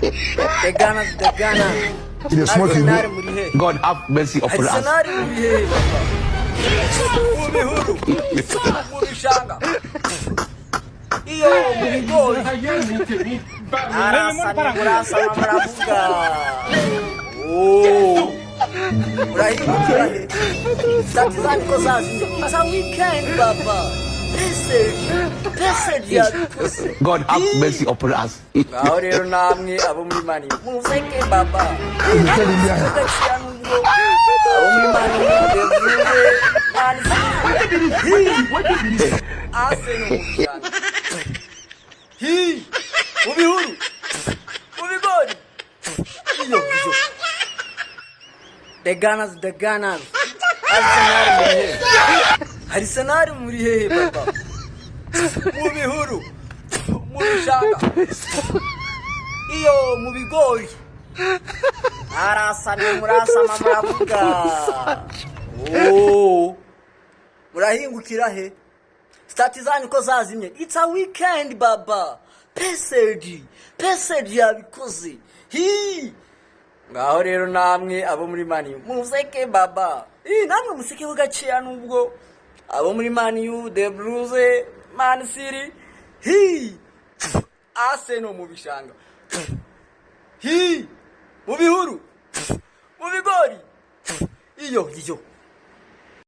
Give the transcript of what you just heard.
The Gunners, the Gunners. It is smoking. Arsenal muri he? God have mercy upon us. Arsenal muri he, baba? Mu bihuru, mu bishanga, iyo mu bigori. Arasamye, murasama, muravuga. Oh. Murahindukira he? Status zanyu ko zazimye? It's a weekend, baba. PSG, PSG yabikoze. God have mercy upon us. Ngaho rero namwe abo muri Man U, museke, baba. Gaciya nubwo abo muri Man U, the Blues, Man City, Arsenal mu bishanga, hi, mu bihuru, mu bigori, iyo iyo. The Gunners, the Gunners. Arsenal muri hehe? Arsenal muri hehe, baba? Mu bihuru, mu bishanga, iyo mu bigori. Arasamye, murasama, muravuga. Oh. Murahingukira he? Status zanyu ko zazimye? It's a weekend, baba. PSG, PSG yabikoze. Hi, ngaho rero namwe abo muri Man U, museke, baba. Ih, namwe musekeho gakeya nubwo abo muri Man U, the Blues, Man City, hi, Arsenal mu bishanga, hi, mu bihuru, mu bigori, iyo iyo.